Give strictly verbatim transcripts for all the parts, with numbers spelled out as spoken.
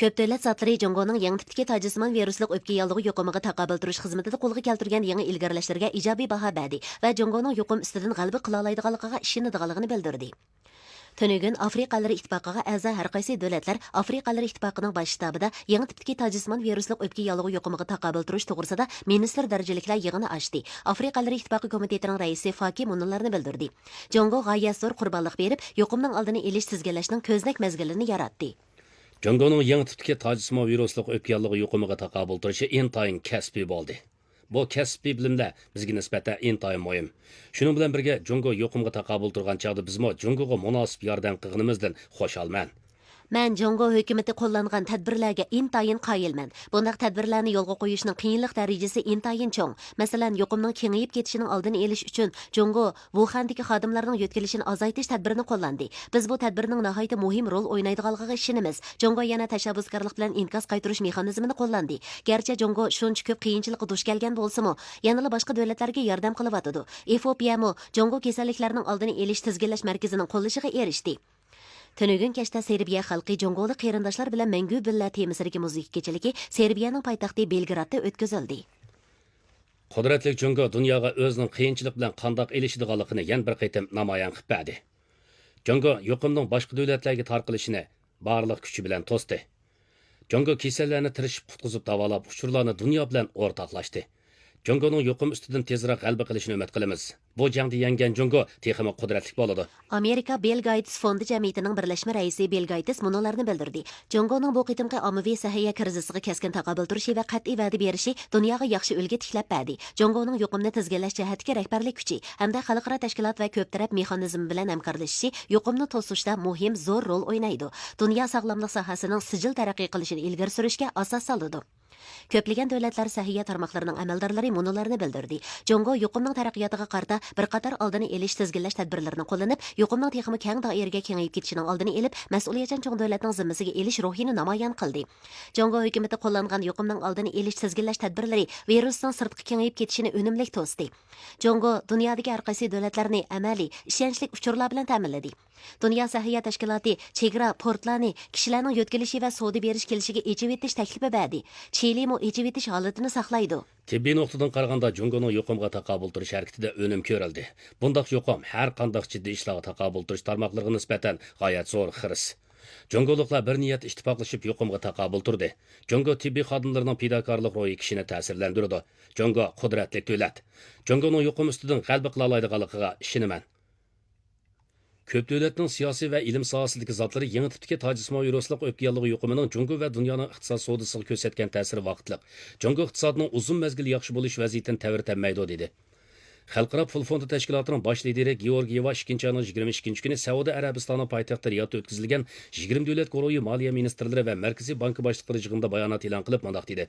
كۆپ دۆلەت زاتلىرى جۇڭگونىڭ يېڭى تىپتىكى تاجسىمان ۋىرۇسلۇق ئۆپكە ياللۇغى يۇقۇمىغا تاقابىل تۇرۇش خىزمىتىدە قولغا كەلتۈرگەن يېڭى ئىلگىرىلەشلىرىگە ئىجابىي باھا بەردى ۋە جۇڭگونىڭ يۇقۇم ئۈستىدىن غەلىبە قىلالايدىغانلىقىغا ئىشىنىدىغانلىقىنى بىلدۈردى. تۈنۈگۈن ئافرىقا ئەللىرى ئىتتىپاقىغا ئەزا ھەر قايسى دۆلەتلەر ئافرىقا ئەللىرى ئىتتىپاقىنىڭ باش شتابىدا يېڭى تىپتىكى تاجسىمان ۋىرۇسلۇق ئۆپكە ياللۇغى يۇقۇمىغا تاقابىل تۇرۇش توغرىسىدا مىنىستىر دەرىجىلىكلەر يىغىنى ئاچتى. ئافرىقا ئەللىرى ئىتتىپاقى كومىتېتىنىڭ رەئىسى فاكى مۇنۇلارنى بىلدۈردى: جۇڭگو غايەت زور قۇربانلىق بېرىپ، يۇقۇمنىڭ ئالدىنى ئېلىش، تىزگىنلەشنىڭ كۆزنەك مەزگىلىنى ياراتتى. جۇڭگونىڭ يېڭى تىپتىكى تاجسىمان ۋىرۇسلۇق ئۆپكە ياللۇغى يۇقۇمىغا تاقابىل تۇرۇشى ئىنتايىن كەسپىي بولدى. بۇ كەسپىي بىلىملەر بىزگە نىسبەتەن ئىنتايىن مۇھىم. شۇنىڭ بىلەن بىرگە، جۇڭگو يۇقۇمغا تاقابىل تۇرغان چاغدا بىزمۇ جۇڭگوغا مۇناسىپ ياردەم قىلغىنىمىزدىن خۇشالمەن. مەن جۇڭگو ھۆكۈمىتى قوللانغان تەدبىرلەرگە ئىنتايىن قايىلمەن. بۇنداق تەدبىرلەرنى يولغا قويۇشنىڭ قىيىنلىق دەرىجىسى ئىنتايىن چوڭ. مەسىلەن، يۇقۇمنىڭ كېڭىيىپ كېتىشىنىڭ ئالدىنى ئېلىش ئۈچۈن جۇڭگو ۋۇخەندىكى خادىملارنىڭ يۆتكىلىشىنى ئازايتىش تەدبىرىنى قوللاندى. بىز بۇ تەدبىرنىڭ ناھايىتى مۇھىم رول ئوينايدىغانلىقىغا ئىشىنىمىز. جۇڭگو يەنە تەشەببۇسكارلىق بىلەن ئىنكاس قايتۇرۇش مېخانىزمىنى قوللاندى. گەرچە جۇڭگو شۇنچە كۆپ قىيىنچىلىققا دۇچ كەلگەن بولسىمۇ، يەنىلا باشقا دۆلەتلەرگە ياردەم قىلىۋاتىدۇ. ئېفىئوپىيەمۇ جۇڭگو كېسەللىكلەرنىڭ ئالدىنى ئېلىش، تىزگىنلەش مەركىزىنىڭ قوللىشىغا ئېرىشتى. تۈنۈگۈن كەچتە سېربىيە خەلقى جۇڭگولۇق قېرىنداشلار بىلەن مەڭگۈ بىللە تېمىسىدىكى مۇزىكا كېچىلىكى سېربىيەنىڭ پايتەختى بېلگرادتا ئۆتكۈزۈلدى. قۇدرەتلىك جۇڭگو دۇنياغا ئۆزىنىڭ قىيىنچىلىق بىلەن قانداق ئېلىشىدىغانلىقىنى يەنە بىر قېتىم نامايان قىلىپ بەردى. جۇڭگو يۇقۇمنىڭ باشقا دۆلەتلەرگە تارقىلىشىنى بارلىق كۈچى بىلەن توستى. جۇڭگو كېسەللەرنى تىرىشىپ قۇتقۇزۇپ داۋالاپ، ئۇچۇرلارنى دۇنيا بىلەن ئورتاقلاشتى. جۇڭگونىڭ يۇقۇم ئۈستىدىن تېزرەك غەلىبە قىلىشىنى ئۈمىد قىلىمىز. بۇ جەڭدە يەڭگەن جۇڭگو تېخىمۇ قۇدرەتلىك بولىدۇ. ئامېرىكا بىل گايتس فوندى جەمئىيىتىنىڭ بىرلەشمە رەئىسى بىل گايتس مۇنۇلارنى بىلدۈردى: جۇڭگونىڭ بۇ قېتىمقى ئاممىۋى سەھىيە كىرىزىسىغا كەسكىن تاقابىل تۇرۇشى ۋە قەتئىي ۋەدە بېرىشى دۇنياغا ياخشى ئۈلگە تىكلەپ بەردى. جۇڭگونىڭ يۇقۇمنى تىزگىنلەش جەھەتتىكى رەھبەرلىك كۈچى ھەمدە خەلقئارا تەشكىلات ۋە كۆپ تەرەپ مېخانىزمى بىلەن ھەمكارلىشىشى يۇقۇمنى توسۇشتا مۇھىم زور رول ئوينايدۇ. دۇنيا ساغلاملىق ساھەسىنىڭ سىجىل تەرەققىي قىلىشىنى ئىلگىرى سۈرۈشكە ئاساس سالىدۇ. كۆپلىگەن دۆلەتلەر سەھىيە تارماقلىرىنىڭ ئەمەلدارلىرى مۇنۇلارنى بىلدۈردى: جۇڭگو يۇقۇمنىڭ تەرەققىياتىغا قارىتا بىر قاتار ئالدىنى ئېلىش، تىزگىنلەش تەدبىرلىرىنى قوللىنىپ، يۇقۇمنىڭ تېخىمۇ كەڭ دائىرىگە كېڭىيىپ كېتىشىنىڭ ئالدىنى ئېلىپ، مەسئۇلىيەتچان چوڭ دۆلەتنىڭ زىممىسىگە ئېلىش روھىنى نامايان قىلدى. جۇڭگو ھۆكۈمىتى قوللانغان يۇقۇمنىڭ ئالدىنى ئېلىش، تىزگىنلەش تەدبىرلىرى ۋىرۇسنىڭ سىرتقا كېڭىيىپ كېتىشىنى ئۈنۈملۈك توستى. جۇڭگو دۇنيادىكى ھەر قايسى دۆلەتلەرنى ئەمەلىي، ئىشەنچلىك ئۇچۇرلار بىلەن تەمىنلىدى. دۇنيا سەھىيە تەشكىلاتى چېگرا، پورتلارنى، كىشىلەرنىڭ يۆتكىلىشى ۋە سودا بېرىش كېلىشىگە ئېچىۋېتىش تەكلىپى بەردى. چىلىمۇ ئېچىۋېتىش ھالىتىنى ساقلايدۇ. تېببىي نۇقتىدىن قارىغاندا، جۇڭگونىڭ يۇقۇمغا تاقابىل تۇرۇش ھەرىكىتىدە ئۈنۈم كۆرۈلدى. بۇنداق يۇقۇم ھەر قانداق جىددىي ئىشلارغا تاقابىل تۇرۇش تارماقلىرىغا نىسبەتەن غايەت زور خىرىس. جۇڭگولۇقلار بىر نىيەت ئىتتىپاقلىشىپ يۇقۇمغا تاقابىل تۇردى. جۇڭگو تېببىي خادىملىرىنىڭ پىداكارلىق روھى كىشىنى تەسىرلەندۈرىدۇ. جۇڭگو قۇدرەتلىك دۆلەت. جۇڭگونىڭ يۇقۇم ئۈستىدىن غەلىبە قىلالايدىغانلىقىغا ئىشىنىمەن. كۆپ دۆلەتنىڭ سىياسىي ۋە ئىلىم ساھەسىدىكى زاتلىرى يېڭى تىپتىكى تاجسىمان ۋىرۇسلۇق ئۆپكە ياللۇغى يۇقۇمىنىڭ جۇڭگو ۋە دۇنيانىڭ ئىقتىساد سودىسىغا كۆرسەتكەن تەسىرى ۋاقىتلىق. جۇڭگو ئىقتىسادىنىڭ ئۇزۇن مەزگىل ياخشى بولۇش ۋەزىيىتىنى تەۋرىتەلمەيدۇ، دېدى. خەلقئارا پۇل فوندى تەشكىلاتىنىڭ باش لىدىرى گېئورگىيېۋا ئىككىنچى ئاينىڭ يىگىرمە ئىككىنچى كۈنى سەئۇدى ئەرەبىستانىنىڭ پايتەختى رىيادتا ئۆتكۈزۈلگەن يىگىرمە دۆلەت گۇرۇھى مالىيە مىنىستىرلىرى ۋە مەركىزىي بانكا باشلىقلىرى يىغىنىدا بايانات ئېلان قىلىپ مۇنداق دېدى: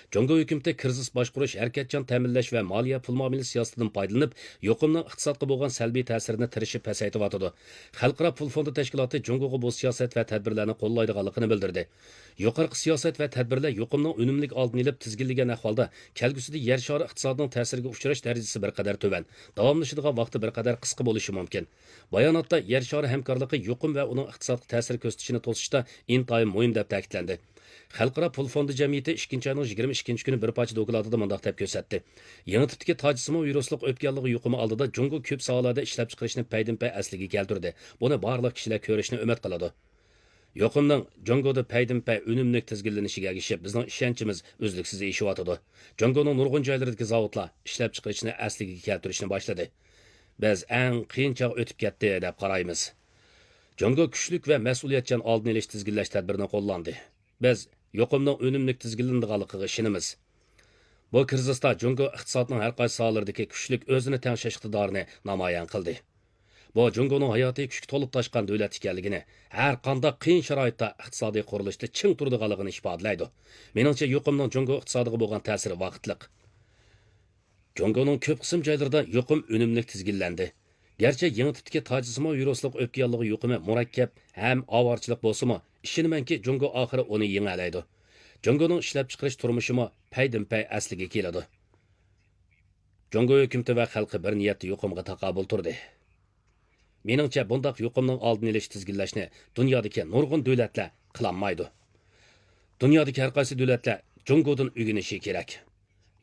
جۇڭگو ھۆكۈمىتى كىرىزىس باشقۇرۇش، ھەرىكەتچان تەمىنلەش ۋە مالىيە پۇل مۇئامىلە سىياسىتىدىن پايدىلىنىپ، يۇقۇمنىڭ ئىقتىسادقا بولغان سەلبىي تەسىرىنى تىرىشىپ پەسەيتىۋاتىدۇ. خەلقئارا پۇل فوندى تەشكىلاتى جۇڭگوغا بۇ سىياسەت ۋە تەدبىرلەرنى قوللايدىغانلىقىنى بىلدۈردى. يۇقىرىقى سىياسەت ۋە تەدبىرلەر يۇقۇمنىڭ ئۈنۈملۈك ئالدىنى ئېلىپ تىزگىنلىگەن ئەھۋالدا، كەلگۈسىدە يەر شارى ئىقتىسادىنىڭ تەسىرىگە ئۇچراش دەرىجىسى بىر قەدەر تۆۋەن، داۋاملىشىدىغان ۋاقتى بىر قەدەر قىسقا بولۇشى مۇمكىن. باياناتتا يەر شارى ھەمكارلىقى يۇقۇم ۋە ئۇنىڭ ئىقتىسادقا تەسىر كۆرسىتىشىنى توسۇشتا ئىنتايىن مۇھىم دەپ تەكىتلەندى. خەلقئارا پۇل فوندى جەمئىيىتى ئىككىنچى ئاينىڭ يىگىرمە ئىككىنچى كۈنى بىر پارچە دوكلاتىدا مۇنداق دەپ كۆرسەتتى: يېڭى تىپتىكى تاجسىمان ۋىرۇسلۇق ئۆپكە ياللۇغى يۇقۇمى ئالدىدا جۇڭگو كۆپ ساھەلەردە ئىشلەپچىقىرىشنى پەيدىنپەي ئەسلىگە كەلتۈردى. بۇنى بارلىق كىشىلەر كۆرۈشنى ئۈمىد قىلىدۇ. يۇقۇمنىڭ جۇڭگودا پەيدىنپەي ئۈنۈملۈك تىزگىنلىنىشىگە ئەگىشىپ، بىزنىڭ ئىشەنچىمىز ئۈزلۈكسىز ئېشىۋاتىدۇ. جۇڭگونىڭ نۇرغۇن جايلىرىدىكى زاۋۇتلار ئىشلەپچىقىرىشنى ئەسلىگە كەلتۈرۈشنى باشلىدى. بىز ئەڭ قىيىن چاغ ئۆتۈپ كەتتى دەپ قارايمىز. جۇڭگو كۈچلۈك ۋە مەسئۇلىيەتچان ئالدىنى ئېلىش، تىزگىنلەش تەدبىرىنى قوللاندى. بىز يۇقۇمنىڭ ئۈنۈملۈك تىزگىنلىنىدىغانلىقىغا ئىشىنىمىز. بۇ كىرىزىستا جۇڭگو ئىقتىسادنىڭ ھەر قايسى ساھەلىرىدىكى كۈچلۈك ئۆزىنى تەڭشەش ئىقتىدارىنى نامايان قىلدى. بۇ جۇڭگونىڭ ھاياتىي كۈچكە تولۇپ تاشقان دۆلەت ئىكەنلىكىنى، ھەر قانداق قىيىن شارائىتتا ئىقتىسادىي قۇرۇلۇشتا چىڭ تۇرىدىغانلىقىنى ئىپادىلەيدۇ. مېنىڭچە، يۇقۇمنىڭ جۇڭگو ئىقتىسادىغا بولغان تەسىرى ۋاقىتلىق. جۇڭگونىڭ كۆپ قىسىم جايلىرىدا يۇقۇم ئۈنۈملۈك تىزگىنلەندى. گەرچە يېڭى تىپتىكى تاجسىمان ۋىرۇسلۇق ئۆپكە ياللۇغى يۇقۇمى مۇرەككەپ ھەم ئاۋارىچىلىك بولسىمۇ، ئىشىنىمەنكى، جۇڭگو ئاخىرى ئۇنى يېڭەلەيدۇ. جۇڭگونىڭ ئىشلەپچىقىرىش تۇرمۇشىمۇ پەيدىنپەي ئەسلىگە كېلىدۇ. جۇڭگو ھۆكۈمىتى ۋە خەلقى بىر نىيەتتە يۇقۇمغا تاقابىل تۇردى. مېنىڭچە، بۇنداق يۇقۇمنىڭ ئالدىنى ئېلىش، تىزگىنلەشنى دۇنيادىكى نۇرغۇن دۆلەتلەر قىلالمايدۇ. دۇنيادىكى ھەر قايسى دۆلەتلەر جۇڭگودىن ئۆگىنىشى كېرەك.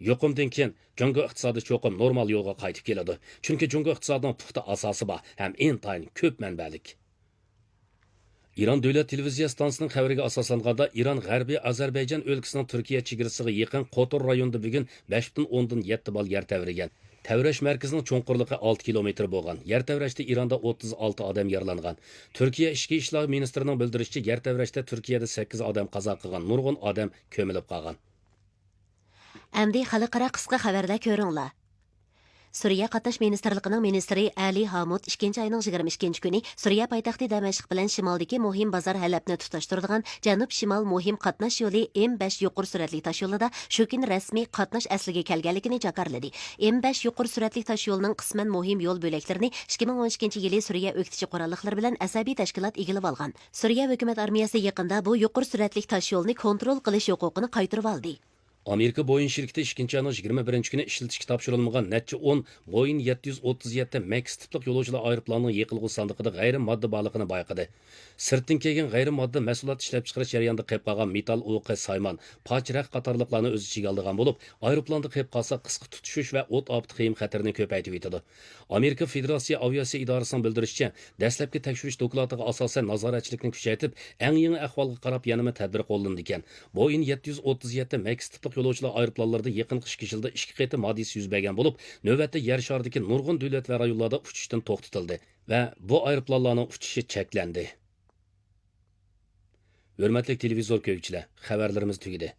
يۇقۇمدىن كېيىن جۇڭگو ئىقتىسادى چوقۇم نورمال يولغا قايتىپ كېلىدۇ، چۈنكى جۇڭگو ئىقتىسادىنىڭ پۇختا ئاساسى بار ھەم ئىنتايىن كۆپ مەنبەلىك. ئىران دۆلەت تېلېۋىزىيە ئىستانسىسىنىڭ خەۋىرىگە ئاساسلانغاندا، ئىران غەربىي ئازەربەيجان ئۆلكىسىنىڭ تۈركىيە چېگرىسىغا يېقىن قوتۇر رايونىدا بۈگۈن بەش پۈتۈن ئوندىن يەتتە بال يەر تەۋرىگەن. تەۋرەش مەركىزىنىڭ چوڭقۇرلۇقى ئالتە كىلومېتىر بولغان. يەر تەۋرەشتە ئىراندا ئوتتۇز ئالتە ئادەم يارىلانغان. تۈركىيە ئىچكى ئىشلار مىنىستىرىنىڭ بىلدۈرۈشىچە، يەر تەۋرەشتە تۈركىيەدە سەككىز ئادەم قازا قىلغان، نۇرغۇن ئادەم كۆمۈلۈپ قالغان. ئەمدى خەلقئارا قىسقا خەۋەرلەر كۆرۈڭلار. سۈرىيە قاتناش مىنىستىرلىقىنىڭ مىنىستىرى ئەلى ھامۇت ئىككىنچى ئاينىڭ يىگىرمە ئىككىنچى كۈنى سۈرىيە پايتەختى دەمەشق بىلەن شىمالدىكى مۇھىم بازار ھەلەبنى تۇتاشتۇرىدىغان جەنۇب شىمال مۇھىم قاتناش يولى ئېم بەش يۇقىرى سۈرئەتلىك تاشيولىدا شۇ كۈنى رەسمىي قاتناش ئەسلىگە كەلگەنلىكىنى جاكارلىدى. ئېم بەش يۇقىرى سۈرئەتلىك تاشيولىنىڭ قىسمەن مۇھىم يول بۆلەكلىرىنى ئىككى مىڭ ئون ئىككىنچى يىلى سۈرىيە ئۆكتىچى قوراللىقلىرى بىلەن ئەسەبىي تەشكىلات ئىگىلىۋالغان. سۈرىيە ھۆكۈمەت ئارمىيەسى يېقىندا بۇ يۇقىرى سۈرئەتلىك تاشيولنى كونترول قىلىش ھوقۇقىنى قايتۇرۇۋالدى. ئامېرىكا بويىڭ شىركىتى ئىككىنچى ئاينىڭ يىگىرمە بىرىنچى كۈنى ئىشلىتىشكە تاپشۇرۇلمىغان نەچچە ئون بويىڭ يەتتە يۈز ئوتتۇز يەتتە ماكس تىپلىق يولۇچىلار ئايروپىلانىنىڭ يېقىلغۇ ساندۇقىدا غەيرىي ماددا بارلىقىنى بايقىدى. سىرتتىن كەلگەن غەيرىي ماددا مەھسۇلات ئىشلەپچىقىرىش جەريانىدا قېلىپ قالغان مېتال ئوقى، سايمان، پاچ، رەخت قاتارلىقلارنى ئۆز ئىچىگە ئالىدىغان بولۇپ، ئايروپىلاندا قېلىپ قالسا، قىسقا تۇتىشىش ۋە ئوت ئاپىتى قىيىم خەتىرىنى كۆپەيتىۋېتىدۇ. ئامېرىكا فېدېراتسىيە ئاۋىئاتسىيە ئىدارىسىنىڭ بىلدۈرۈشىچە، دەسلەپكى تەكشۈرۈش دوكلاتىغا ئاساسەن، نازارەتچىلىكنى كۈچەيتىپ، ئەڭ يېڭى ئەھۋالغا قاراپ يەنىمۇ تەدبىر قوللىنىدىكەن. بويىڭ يەتتە يۈز ئوتتۇز يەتتە ماكس تىپلىق يولۇچىلار ئايروپىلانلىرىدا يېقىنقى ئىككى يىلدا ئىككى قېتىم ھادىسە يۈز بەرگەن بولۇپ، نۆۋەتتە يەر شارىدىكى نۇرغۇن دۆلەت ۋە رايونلاردا ئۇچۇشتىن توختىتىلدى ۋە بۇ ئايروپىلانلارنىڭ ئۇچۇشى چەكلەندى. ھۆرمەتلىك تېلېۋىزور كۆرگۈچىلەر، خەۋەرلىرىمىز تۈگىدى.